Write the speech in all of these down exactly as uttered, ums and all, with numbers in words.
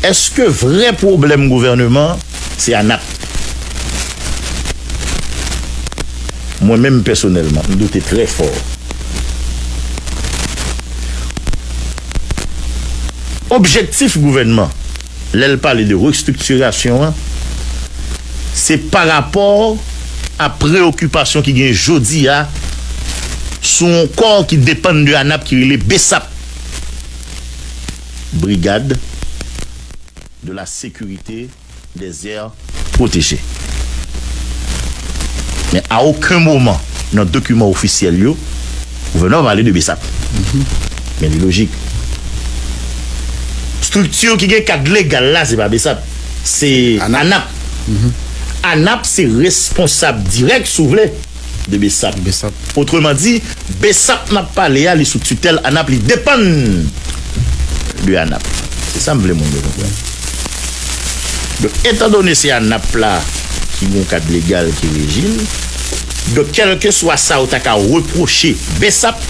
Èske vrè pwoblèm gouvèneman se ANAP? Mwen menm pèsonèlman, m doute trè fò. Objektif gouvènman, lè l pale de restriktirasyon an, se pa rapò a preyokipasyon ki gen jodi a sou yon kò ki depann de ANAP ki rele BSAP, Brigade de la Sécurité des Aires Protégées. Men a okenn moman nan dokiman ofisyèl yo, gouvènman pa pale de BSAP. Men li lojik. Estrikti ki gen kad legal la, se pa BSAP, se ANAP. ANAP. ANAP se responsab dirèk, si w vle, de BSAP. BSAP. Otreman di, BSAP n ap pale a, li sou titèl ANAP, li depann de ANAP. Se sa m vle moun yo konprann. Donk, etandone se ANAP la ki gen yon kad legal ki reji l, donk, kèlkeswa sa yo ta ka repwoche BSAP,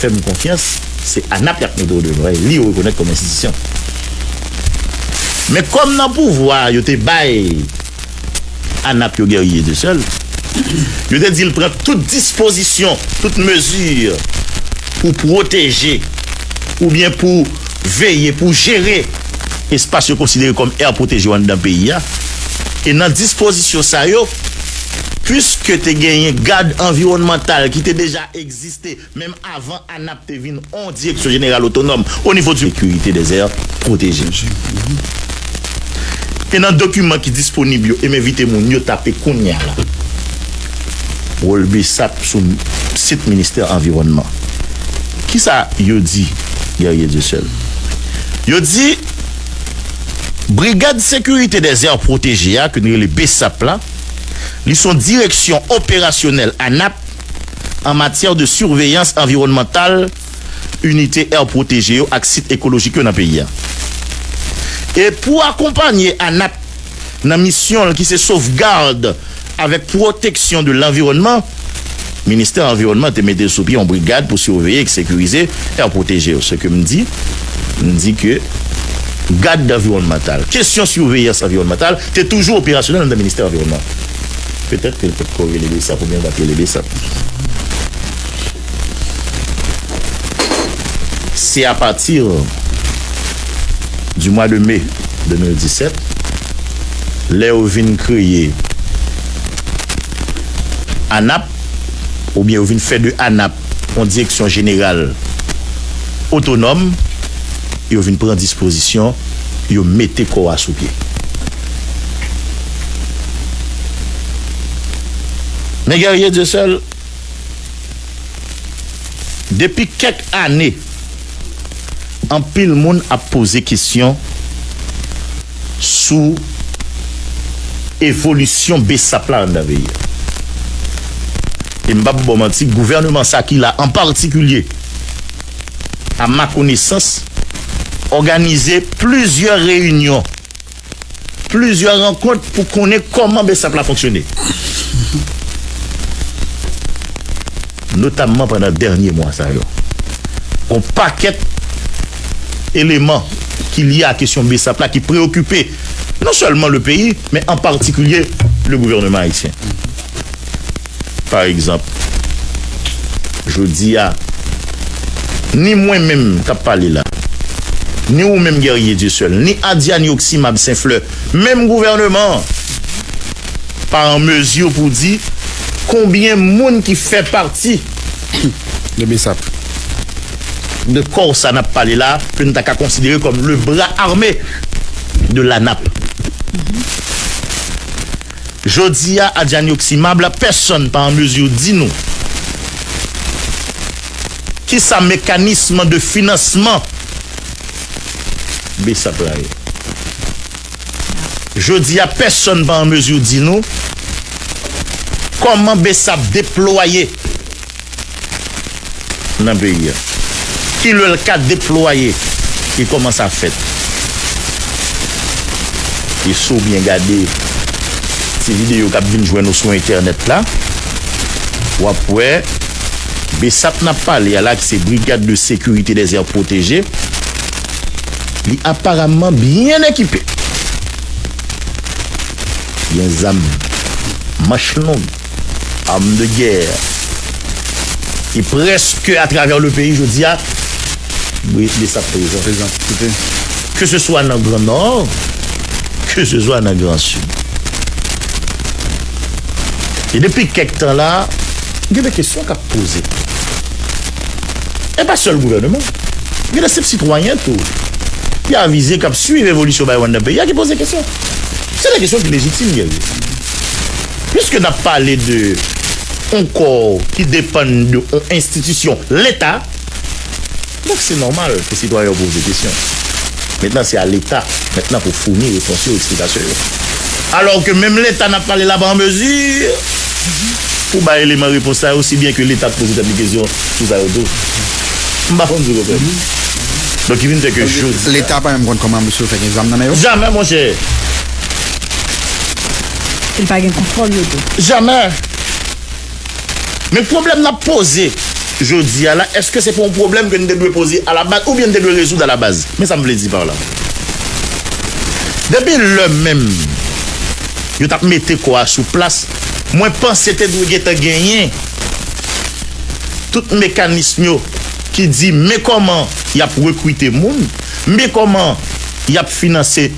fè m konfyans, se ANAP y ap mete o devwa, e li yo rekonèt kòm enstitisyon. Men kòm nan pouvwa yo te bay ANAP yo, Guerrier Dieuseul, yo te di l pran tout dispozisyon, tout mezi pou pwoteje oubyen pou veye, pou jere espas yo konsidere kòm air protégé anndan peyi a. E nan dispozisyon sa yo, piske te genyen gad anviwònmantal ki te deja egziste, menm avan ANAP te vin yon direksyon jeneral otonòm o nivo di sekirite dèzè pwoteje. E nan dokiman ki disponib yo, e m envite moun yo tape kounye a la, wòl BSAP sou sit ministè anviwònman. Kisa yo di, Guerrier Dieuseul? Yo di, Brigad Sekirite dèzè pwoteje a, ke nou rele BSAP la, li se yon direksyon operasyonèl ANAP an matyè de siveyans anviwònmantal, inite air protégé yo ak sit ekolojik yo nan peyi a. E pou akonpanye ANAP nan misyon l ki se sovgad avèk pwoteksyon de lanviwònman, Ministè Anviwònman te mete sou pye yon brigad pou siveye e sekirize air protégé yo. Se ke m di, m di ke gad anviwònmantal, kesyon siveyans anviwònmantal te toujou operasyonèl anndan Ministè Anviwònman. Petèt ke l potko rele BSAP oubyen l pa t rele BSAP. Se apati di mwa de me de mil disèt, lè yo vin kreye ANAP, oubyen yo vin fè de ANAP yon direksyon jeneral otonòm, yo vin pran dispozisyon, yo mete kò a sou pye. Men Guerrier Dieuseul, depi kèk ane, anpil moun ap poze kesyon sou evolisyon BSAP la anndan peyi a. E m p ap ba w manti, gouvèneman sa ki la an patikilye, a ma konesans, òganize plizyè reyinyon, plizyè rankont pou konnen kòman BSAP la fonksyone. Notamman pandan dènye mwa sa yo. Gon pakèt eleman ki lye a kesyon BSAP la ki preyokipe non sèlman le peyi, men an patikilye le gouvèneman ayisyen. Pa egzanp, jodi a, ni mwen menm k ap pale la, ni ou menm Guerrier Dieuseul, ni Adiany Oximab Senflè, menm gouvèneman an pa an mezi pou di konbyen moun ki fè pati de BSAP, de kò sa n ap pale la, ke n ta ka konsidere kòm le bras armé de l'ANAP. Jodi a, Adiany Oximab la, pèsonn pa an mezi di nou kisa mekanism de finansman BSAP la ye. Jodi a, pèsonn pa an mezi di nou kòman BSAP deplwaye nan peyi a. Kilè l ka deplwaye e kòman sa fèt. E si w byen gade ti videyo k ap vin jwenn ou sou entènèt la, w ap wè BSAP n ap pale a la, ki se Brigade de Sécurité des Aires Protégées, Li aparamman byen ekipe. Gen zam manch long, armes de guerre, ki prèske atravè le peyi jodi a, wi, BSAP prezan. Prezan, tout à fait. Ke se swa nan Gran Nò, ke se swa nan Gran Sid. E depi kèk tan la, gen de kesyon k ap poze. E pa sèl gouvènman. Gen de senp sitwayen tou ki avize, k ap swiv evolisyon bagay yo anndan peyi a, ki poze kesyon. Se de kesyon ki lejitim, Guerrier. Piske n ap pale de yon kò ki depann de yon enstitisyon Leta, donk se nòmal ke sitwayen yo poze kesyon. Mentnan, se a Leta, mentnan, pou founi repons yo, eksplikasyon yo. Alò ke menm Leta n ap pale la pa an mezi pou bay eleman repons sa yo, osi byen ke Leta k poze tèt li kesyon sou sa yo tou. M pa konn si w konprann. Donk, ki vin fè ke jodi Leta pa menm konn kòman mesye yo fè gen zam nan men yo? Jamè, monchè. Li pa gen kontwòl yo tou. Jamè. Men pwoblèm n ap poze jodi a la, èske se pa yon pwoblèm ke n te dwe poze a la baz, oubyen n te dwe rezoud a la baz? Men sa m vle di pa la. Depi lè menm yo t ap mete kò a sou plas, mwen panse te dwe gentan genyen tout mekanism yo ki di men kòman y ap rekrite moun, men kòman y ap finanse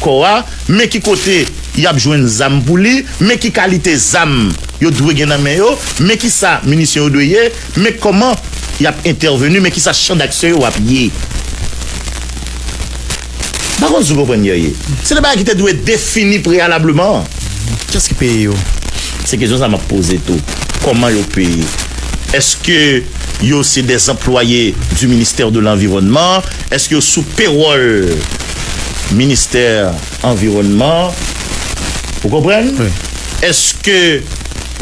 kò a, men ki kote y ap jwenn zam pou li, men ki kalite zam yo dwe gen nan men yo, men ki sa minisyon yo dwe ye, men kòman y ap entèveni, men ki sa chan d'aksyon yo ap ye. M pa konn si w konprann, Guerrier. Se de bagay ki te dwe defini preyalableman. Kiyès ki peye yo? Se kesyon sa m ap poze tou. Kòman yo peye? Èske yo se des employés du ministère de l'Environnement? Èske yo sou pewòl ministè anviwònman? Ou konprann? Wi. Èske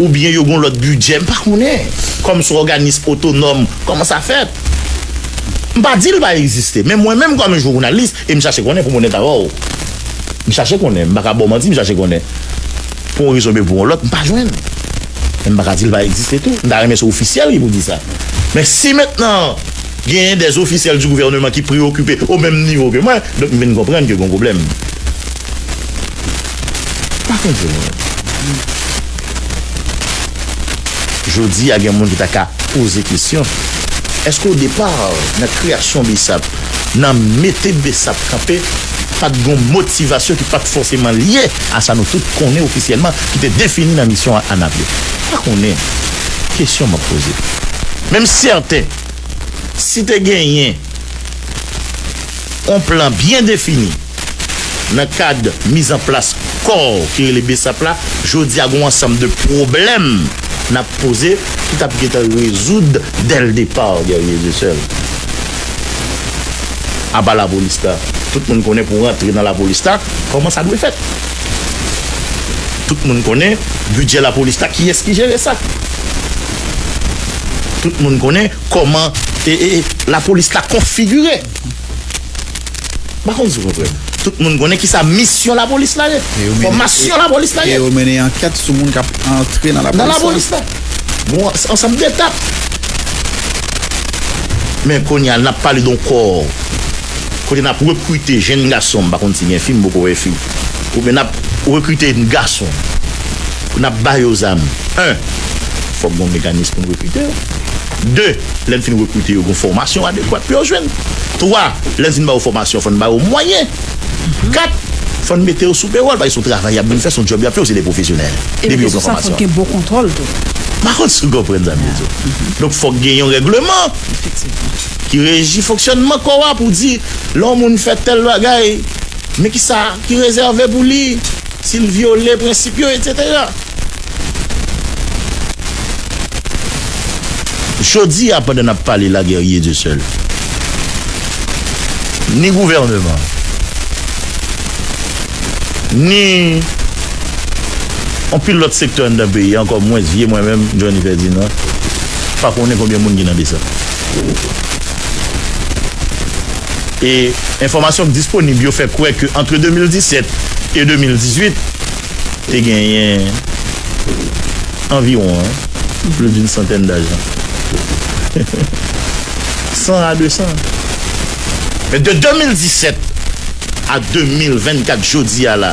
oubyen yo gon lòt bidjè? M pa konnen. Kòm se òganis otonòm, kòman sa fèt? M pa di l pa egziste, men mwen menm kòm jounalis, e m chache konnen pou m onèt avè w. M chache konnen, m pa ka ba w manti, m chache konnen. Pou yon rezon oubyen pou yon lòt, m pa jwenn. Men m pa ka di l pa egziste tou. M ta renmen se ofisyèl ki pou di sa. Men si mentnan genyen des officiels du gouvernement ki preyokipe o menm nivo ke mwen, donk m vin konprann ke gon pwoblèm. Pa konn se mwen. Jodi a gen moun ki ta ka poze kesyon, èske o depa, nan kreyasyon BSAP, nan mete BSAP kanpe, pa t gon motivasyon ki pa t fòseman lye a sa nou tout konnen ofisyèlman ki te defini nan misyon a, a n ap yo? Pa konnen. Kesyon m ap poze. Men m sèten, si te genyen yon plan byen defini nan kad mizanplas kò ki rele BSAP la, jodi a gen yon ansanm de pwoblèm n ap poze ki t ap gentan rezoud dès le départ, Guerrier Dieuseul. Apa lapolis la, tout moun konnen pou rantre nan lapolis la, kòman sa dwe fèt. Tout moun konnen bidjè lapolis la, kiyès ki jere sa. Tout moun konnen kòman e, e, e, lapolis la konfigire. M pa konn si w konprann. Tout moun konnen kisa misyon lapolis la ye. E yo mennen, fòmasyon e, lapolis la e ye. Yo mennen ankèt sou moun k ap antre nan lapolis la. Nan lapolis la. Bon, ansanm detap. Men kounye a, n ap pale de yon kò kote n ap rekrite jenn gason, m pa konn si gen fi, m poko wè fi. Oubyen n ap rekrite gason, n ap ba yo zam. En, fòk gen yon mekanis pou n rekrite yo. De, lè n fin rekrite yo, gen fòmasyon adekwat pou yo jwenn. Twa, lè n fin ba yo fòmasyon, fò n ba yo mwayen. Kat, fò n mete yo sou pewòl, paske se yon travay y ap vin fè, se yon djòb y ap fè, yo se de pwofesyonèl. Depi yo pran fòmasyon. E sou sa, fò n gen bon kontwòl tou. M pa konn si w konprann sa m vle di w. Donk, fòk gen yon règleman ki reji fonksyònman kò a pou di, lè yon moun fè tèl bagay, men kisa ki rezève pou li, si l vyole prensip yo, etsetera. Jodi a, pandan n ap pale la, Guerrier Dieuseul, ni gouvèneman, ni anpil lòt sektè anndan peyi a, ankò mwens vye mwen menm, Johnny Ferdinand, pa konnen konbyen moun ki nan BSAP. E enfòmasyon k disponib yo fè kwè ke antre de mil disèt e de mil dizuit, te genyen anviwon, hein, plus d'une centaine d'agents. San a de san. Men de de mil disèt a de mil vennkat, jodi a la,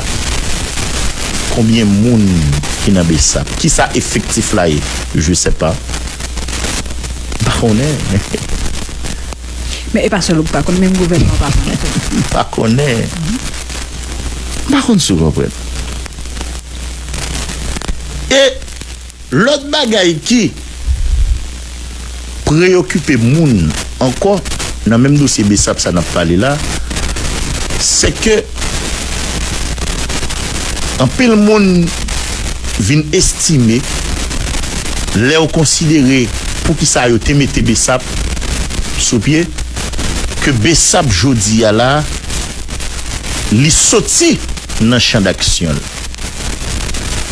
konbyen moun ki nan BSAP? Kisa efektif la ye? Je sais pas. M pa konnen. Men e pa sèl ou k pa konn, menm gouvènman an pa konnen tou. M pa konnen. M pa konn si w konprann. E lòt bagay ki preyokipe moun ankò nan menm dosye BSAP sa n ap pale la, se ke anpil moun vin estime, lè yo konsidere poukisa yo te mete BSAP sou pye, ke BSAP jodi a la, li soti nan chan d'aksyon l,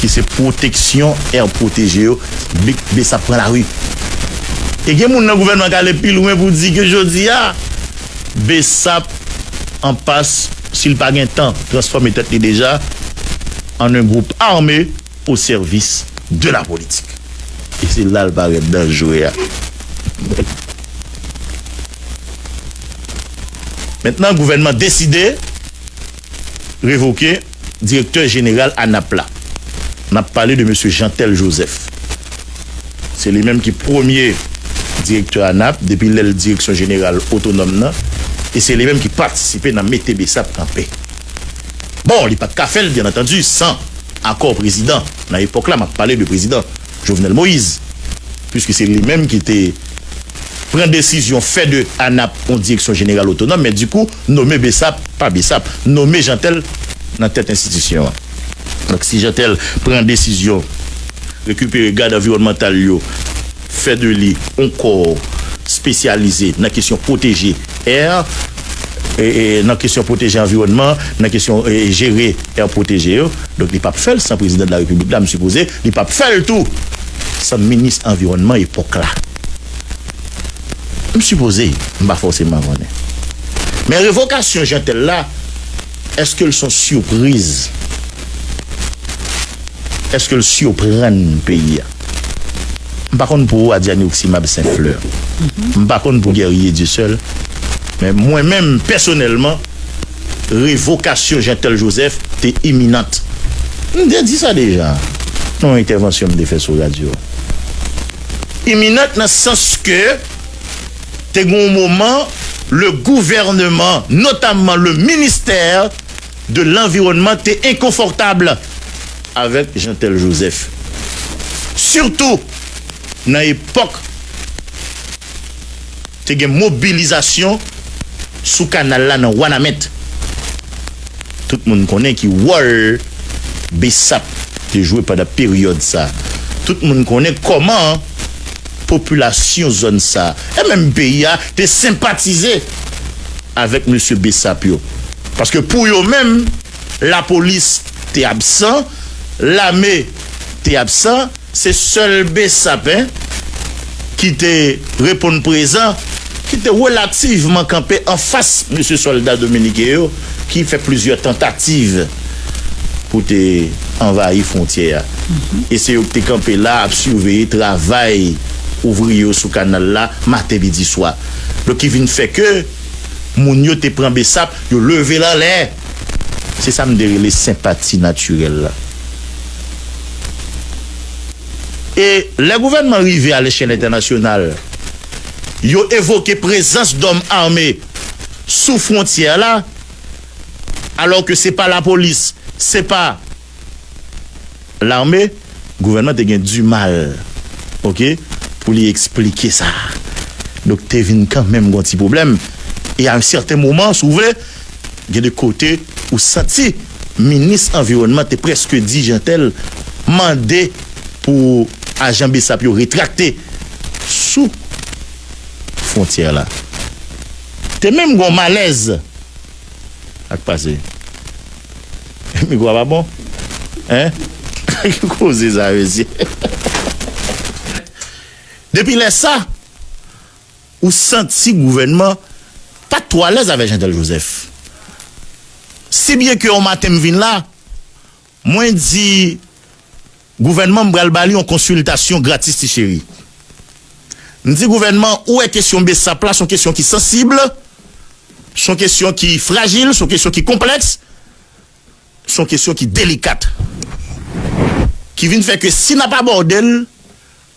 ki se pwoteksyon, air pwoteje yo, BSAP pran lari. E gen moun nan gouvènman k ale pi lwen pou di ke jodi a, BSAP an pas, si l pa gen tan, transfòme tèt li deja an un groupe armé au service de la politique. E se la l parèt danjre a. Mentnan, gouvènman deside revoke direktè jeneral ANAP la. N ap pale de mesye Jeantel Joseph. Se li menm ki premye direktè ANAP depi lè l direksyon jeneral otonòm nan, e se li menm ki patisipe nan mete BSAP kanpe. Bon, li pa t ka fè l, byen antandi, san akò prezidan. Nan epòk la, m ap pale de prezidan Jovenel Moïse, piske se li menm ki te pran desizyon fè de ANAP yon direksyon jeneral otonòm, men dikou, nome BSAP, pa BSAP, nome Jeantel nan tèt enstitisyon an. Donk, si Jeantel pran desizyon rekipere gad anviwònmantal yo, fè de li yon kò espesyalize nan kesyon pwoteje air, e, e, nan kesyon pwoteje anviwònman, nan kesyon, e, jere air pwoteje yo. Donk, li p ap fè l san prezidan de la repiblik la, m sipoze, li p ap fè l tou san minis anviwònman epòk la. M sipoze, m pa fòseman konnen. Men revokasyon Jeantel la, èske l s on sipriz? Èske l siprann peyi a? M pa konn pou ou, Adiani Oximab Saint Fleur. M pa konn pou Guerrier Dieuseul. Men mwen menm, pèsonèlman, revokasyon Jeantel Joseph te iminant. M te di sa deja nan yon entèvansyon m te fè sou radyo. Iminant nan sans ke te gen yon moman, le gouvernement, notamment le ministère de l'environnement, te enkonfòtab avèk Jeantel Joseph. Sitou nan epòk te gen mobilizasyon sou kanal la nan Wanament. Tout moun konnen ki wòl BSAP te jwe pandan peryòd sa. Tout moun konnen kòman popilasyon zòn sa, e menm peyi a, te senpatize avèk mesye BSAP yo. Paske pou yo menm, lapolis te absan, lame te absan, se sèl BSAP, en, ki te reponn prezan, ki te relativman kanpe anfas mesye sòlda dominiken yo, ki fè plizyè tantativ pou te anvayi fwontyè a. E se yo ki te kanpe la ap siveye travay ouvriye yo sou kanal la maten, midi, swa. Donk, ki vin fè ke moun yo te pran BSAP, yo leve l anlè. Se sa m te rele senpati natirèl la. E lè gouvènman rive a lechèl entènasyonal, yo evoke prezans dòm ame sou fwontyè la, alò ke se pa lapolis, se pa lame, gouvènman te gen dimal, oke, pou li eksplike sa. Donk, te vin kanmenm gon ti pwoblèm. E a yon sèten moman, si w vle, gen de kote ou santi minis anviwònman te prèske di Jeantel mande pou ajan BSAP yo retrakte sou fwontyè la. Te menm gon malèz. Sa k pase? Mikwo a pa bon? Hein? Ki koze sa, mesye? Depi lè sa, ou santi gouvènman pa t twò alèz avèk Jeantel Joseph. Si byen ke yon maten m vin la, mwen di gouvènman m pral ba li yon konsiltasyon gratis, ti cheri. M di gouvènman, ou wè kesyon BSAP la, se yon kesyon ki sansib, Se yon kesyon ki frajil, se yon kesyon ki konplèks, se yon kesyon ki delikat. Ki vin fè ke si n ap abòde l,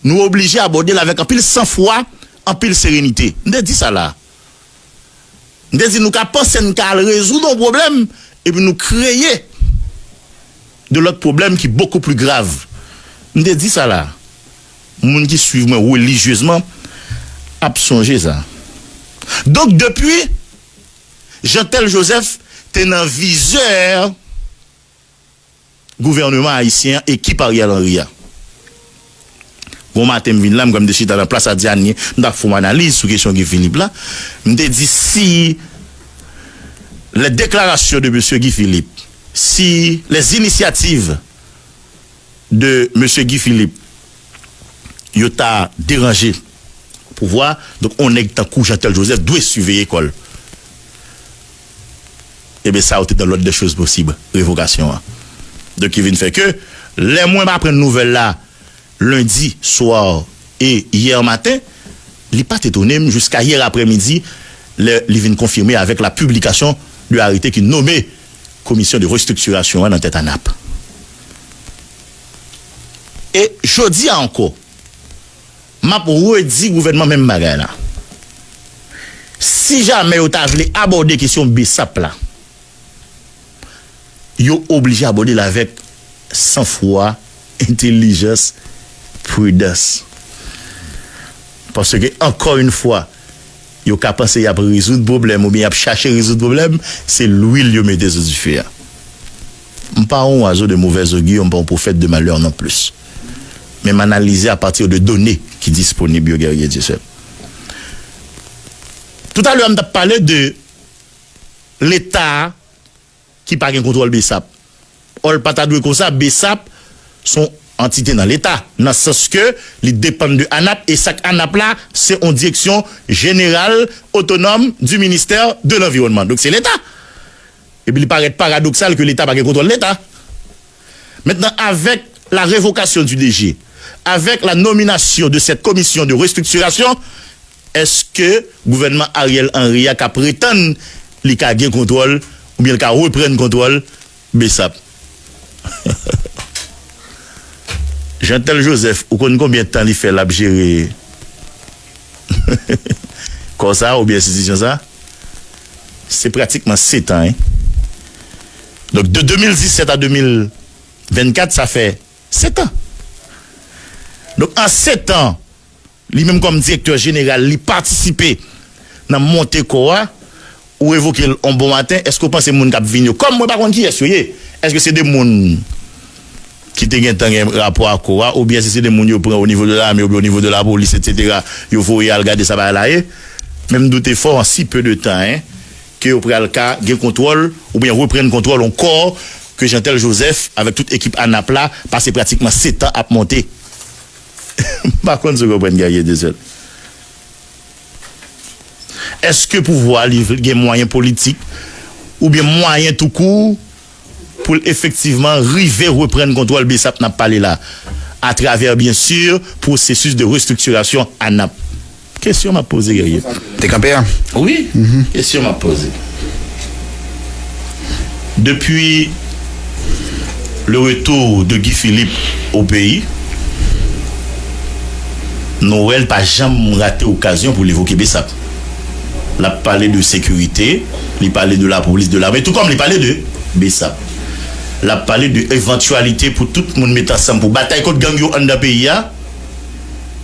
nou oblije abòde l avèk anpil sanfwa, anpil serenite. M te di sa la. M te di nou ka panse n ka al rezoud yon pwoblèm, epi nou kreye de lòt pwoblèm ki bokou pli grav. M te di sa la. Moun ki swiv mwen relijyezman ap sonje sa. Donk, depi Jeantel Joseph te nan vizè gouvèneman ayisyen an, ekip Ariel Henry a. Bon maten, m vin la, m kwè m te chita nan plas Adianie, m t ap fè yon analiz sou kesyon Guy Philippe la. M te di si les déclarations de mesye Guy Philippe, si les initiatives de mesye Guy Philippe, yo ta deranje pouvwa, donk, yon nèg tankou Jeantel Joseph dwe siveye kò l. Ebyen, sa yo te dans l'ordre des choses possibles, revokasyon an. Donk, ki vin fè ke, lè mwen aprann nouvèl la, lendi swa e yè maten, li pa t etone m jiska yè aprèmidi, lè li vin konfime avèk la piblikasyon de arete ki nome komisyon de restriktirasyon an nan tèt ANAP. E jodi a ankò, m ap redi gouvènman menm bagay la. Si jamè yo ta vle abòde kesyon BSAP la, yo oblije abòde l avèk sanfwa, entèlijans, pridans. Paske, ankò yon fwa, yo ka panse y ap rezoud pwoblèm oubyen y ap chache rezoud pwoblèm, se lwil yo mete sou dife a. M pa yon oiseau de mauvais augure, m pa yon pwofèt de malè non plis. Men m analize à partir de données ki disponib yo, Guerrier Dieuseul. Toutalè, m t ap pale de Leta ki pa gen kontwòl BSAP. Ò, l pa ta dwe konsa, BSAP se yon antite nan Leta, nan sans ke li depann de ANAP, e sa k ANAP la, se yon direksyon jeneral otonòm du ministère de l'environnement. Donk, se Leta. Epi li parèt paradoksal ke Leta pa gen kontwòl Leta. Mentnan, avèk la revokasyon du DG, avèk la nominasyon de cette commission de restructuration, èske gouvènman Ariel Henry a ka pretann li ka gen kontwòl oubyen li ka reprann kontwòl BSAP? Jeantel Joseph, ou konn konbyen tan li fè l ap jere kò sa oubyen enstitisyon sa? Se pratikman sèt an, wi. Donk, de de mil disèt a de mil vennkat, sa fè sèt an. Donk, an sèt an, li menm kòm direktè jeneral, li patisipe nan monte kò a, ou revoke l yon bon maten, èske w panse moun k ap vin yo, kòm mwen pa konn kiyès yo ye, èske se de moun ki te gentan gen rapò ak kò a, oubyen si se de moun yo pran o nivo de lame oubyen o nivo de lapolis, etsetera, yo voye al gade sa bagay la ye? Men m doute fò, an si peu de temps, hein, ke yo pral ka gen kontwòl oubyen reprann kontwòl yon kò ke Jeantel Joseph avèk tout ekip ANAP la pase pratikman sèt an ap monte. M pa konn si w konprann, Guerrier Dieuseul. Èske pouvwa li gen mwayen politik oubyen mwayen toukou pou l efektivman rive reprann kontwòl BSAP n ap pale la, atravè, byen si, pwosesis de restriktirasyon ANAP? Kesyon m ap poze, Guerrier. Te kanpe a? Wi, kesyon m ap poze. Depuis le retour de Guy Philippe au pays, nou wè l pa janm rate okazyon pou l evoke BSAP. L ap pale de sekirite, li pale de lapolis, de lame, tou kòm li pale de BSAP. L ap pale de evantyalite pou tout moun met ansanm pou batay kont gang yo anndan peyi a.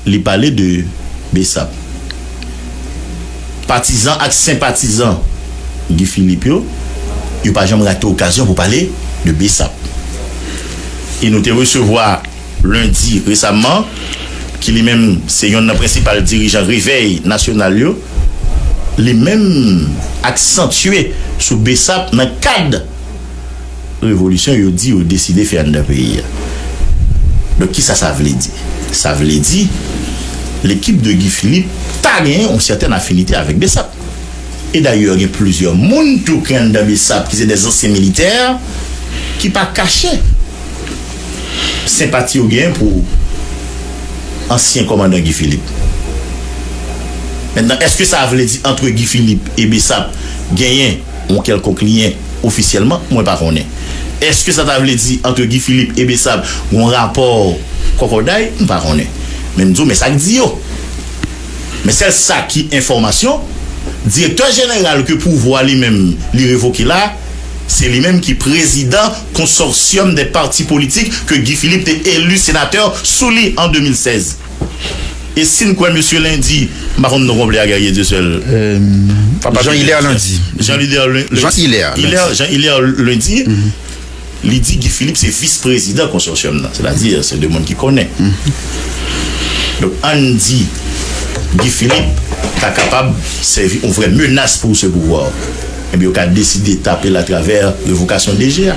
Li pale de BSAP. Patizan ak senpatizan Guy Philippe yo, yo pa janm rate okazyon pou pale de BSAP. E nou te resevwa lendi resaman, ki li menm se yonn nan prensipal dirijan Revèy Nasyonal yo, li menm aksantye sou BSAP nan kad revolisyon yo di yo deside fè anndan peyi a. Donk, kisa sa vle di? Sa vle di, lekip de Guy Philippe ta genyen yon sètèn afinite avèk BSAP. E dayè, gen plizyè moun tou ki anndan BSAP, ki se de zansyen militè, ki pa kache senpati yo genyen pou ansyen kòmandan Guy Philippe. Mentnan, èske sa vle di antre Guy Philippe e BSAP, genyen yon kèlkonk lyen ofisyèlman, mwen pa konnen. Èske sa ta vle di antre Guy Philippe e Bessap gon rapò kòkòday? M pa konnen. Men m di w, men sa k di yo. Men sèl sa ki enfòmasyon, direktè jeneral ke pouvwa li menm li revoke la, se li menm ki prezidan konsorsyòm dè pati politik ke Guy Philippe te eli senatè sou li an de mil sèz. E si n kwè mesye Lundi, m pa konn non konplè a, Guerrier Dieuseul. Papa Jean Hilaire Lundi. Jean Hilaire Lundi. Jean Hilaire Lundi. Li di Guy Philippe se vis prezidan konsorsyòm nan, sètadi se de moun ki konnen. Donk ann di Guy Philippe ta kapab sèvi yon vrè menas pou se pouvwa. Ebyen yo ka deside tape l atravè revokasyon D G a.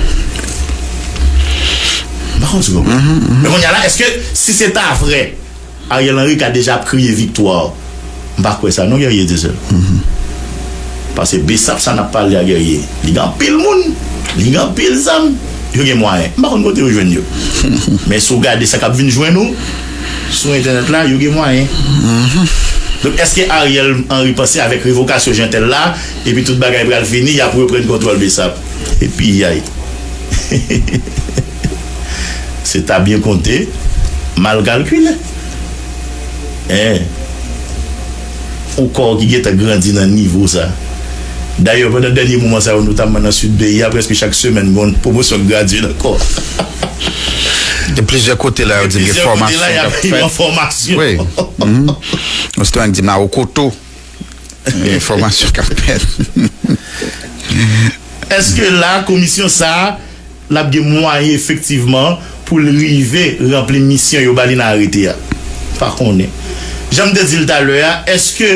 M pa konn si w konprann. Men kounye a la, èske si se ta vrè, Ariel Henry ka deja ap kriye viktwa? M pa kwè sa non, Guerrier Dieuseul. Paske Bessap sa n ap pale a, Guerrier, li gen anpil moun, li gen anpil zam, yo gen mwayen. M pa konn kote yo jwenn yo. Men si w gade sa k ap vin jwenn ou sou entènèt la, yo gen mwayen. Donk èske Ariel Henry panse avèk revokasyon Jeantel la, epi tout bagay pral fini, y ap reprann kontwòl Bessap? Epi yay. Se ta byen konte, mal kalkile. Hein? Yon kò ki gentan grandi nan nivo sa. Dayè, pandan dènye moman sa yo, notamman nan sid peyi a, prèske chak semèn, gen yon pwomosyon k gradye nan kò. Gen plizyè kote la, yo di gen fòmasyon k ap fèt. Wi. Yon sitwayen di Mawokoto. Gen fòmasyon k ap fèt. Èske la, komisyon sa a, l ap gen mwayen efektivman pou l rive ranpli misyon yo ba li nan arete a? Pa konnen. Jan m te di l talè a, èske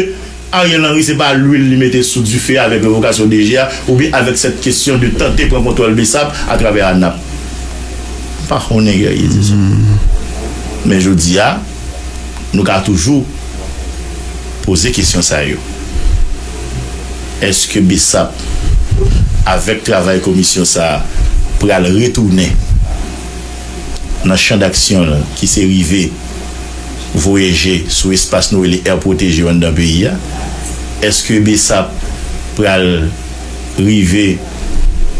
Ariel Henry se pa lwil li mete sou dife a avèk revokasyon D G a oubyen avèk sèt kesyon de tante pran kontwòl Bessap atravè ANAP? M pa konnen, Guerrier, se sa. Men jodi a, nou ka toujou poze kesyon sa yo. Èske Bessap, avèk travay komisyon sa a, pral retounen nan chan daksyon l ki se rive voye je sou espas nou rele è pwoteje yo anndan peyi a? Èske Bessap pral rive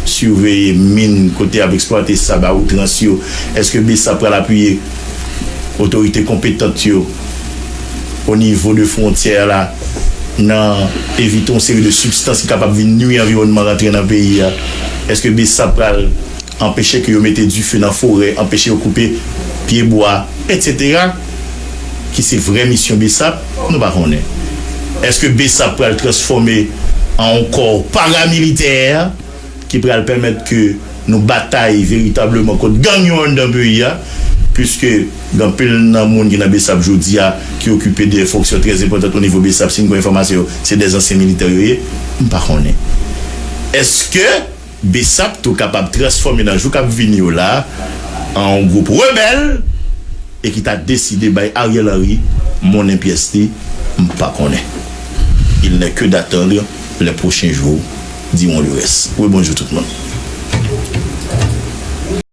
siveye min kote y ap eksplwate sab a outrans yo? Èske Bessap pral apiye otorite konpetant yo o nivo de fwontyè la nan evite yon seri de sibstans ki kapab vin nwi anviwònman rantre nan peyi a? Èske Bessap pral anpeche ke yo mete dife nan forè, anpeche yo koupe pyebwa, etsetera, ki se vrè misyon Bessap, nou pa konnen. Èske Bessap pral transfòme an yon kò paramilitè ki pral pèmèt ke nou batay veritableman kont gang yo anndan peyi a, piske gen anpil nan moun ki nan Bessap jodi a, ki okipe de fonksyon trè enpòtan o nivo Bessap, si n gen enfòmasyon yo, se de zansyen militè yo ye, m pa konnen. Èske Bessap tou kapab transfòme nan jou k ap vini yo la an yon gwoup rebèl e ki ta deside bay Ariel Henry monnen pyès li, m pa konnen. Il n'est que d'attendre les prochains jours diront le reste. Wi, bonjou tout moun.